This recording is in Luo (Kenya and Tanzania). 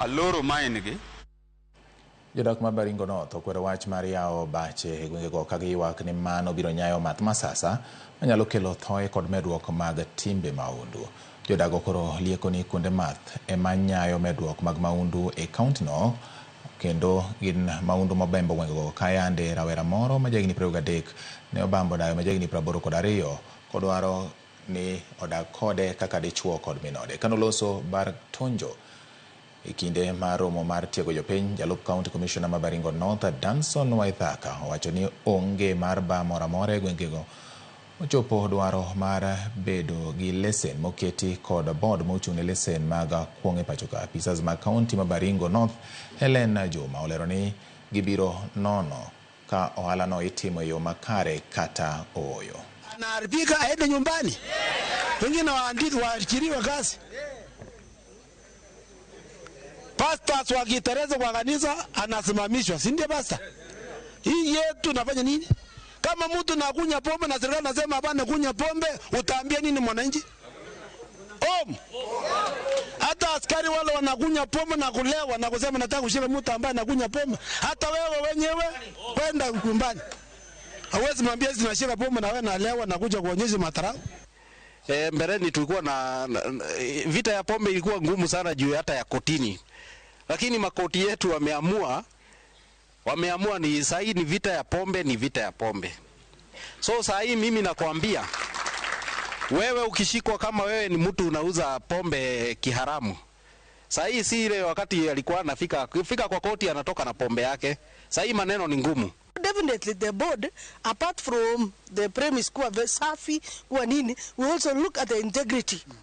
Aloro mine gi. Jodak ma Baringo North okwero wach mar yawo bache e gwengego ka giywak ni mano biro nyayo math masasa manyalo kelo thoe kod medruok mag timbe mahundu. Jodago koro lieko ni kuonde math ema nyayo medruok mag mahundu e kauntino kendo gin mahundu mobembo gwengego ka yande rawera moro ma jahigni 23 ne obambo dayo ma jahigni 82 kodwaro ni odag kode kaka dichuo kod minode. Kanoloso Bartonjo E kinde mar romo mar tiego jopiny, jalup County Commissioner ma Baringo North, Danson Waithaka, owacho ni onge mar bar moro amora e gwengego ochopo dwaro mar bedo gi lesen moketi kod board mochung' ne lesen mag kuong' e pachoka. Apisas mag county ma Baringo North, Helen Juma, olero ni gibiro nono ka ohalano itimo e yo makare kata ooyo. Anaharibika aende nyumbani, wengine waandiki waajiriwe kazi. Pastors wakiteleza kwa kanisa anasimamishwa, si ndio pastor? Hii yetu nafanya nini? Kama mtu nakunya pombe na serikali nasema hapana kunya pombe, utaambia nini mwananchi? Om. Hata askari wale wanakunya pombe na kulewa na kusema nataka kushika mtu ambaye anakunya pombe, hata wewe wenyewe kwenda nyumbani. Hauwezi mwambia sisi tunashika pombe na wewe nalewa na kuja kuonyesha madharau. Mbeleni tulikuwa na vita ya pombe ilikuwa ngumu sana juu hata ya kotini, lakini makoti yetu wameamua ni saa hii ni vita ya pombe, ni vita ya pombe. So saa hii mimi nakwambia wewe, ukishikwa kama wewe ni mtu unauza pombe kiharamu, saa hii si ile wakati alikuwa anafika fika kwa koti anatoka na pombe yake. Saa hii maneno ni ngumu. Definitely the board, apart from the premise kuwa safi, kuwa nini, we also look at the integrity.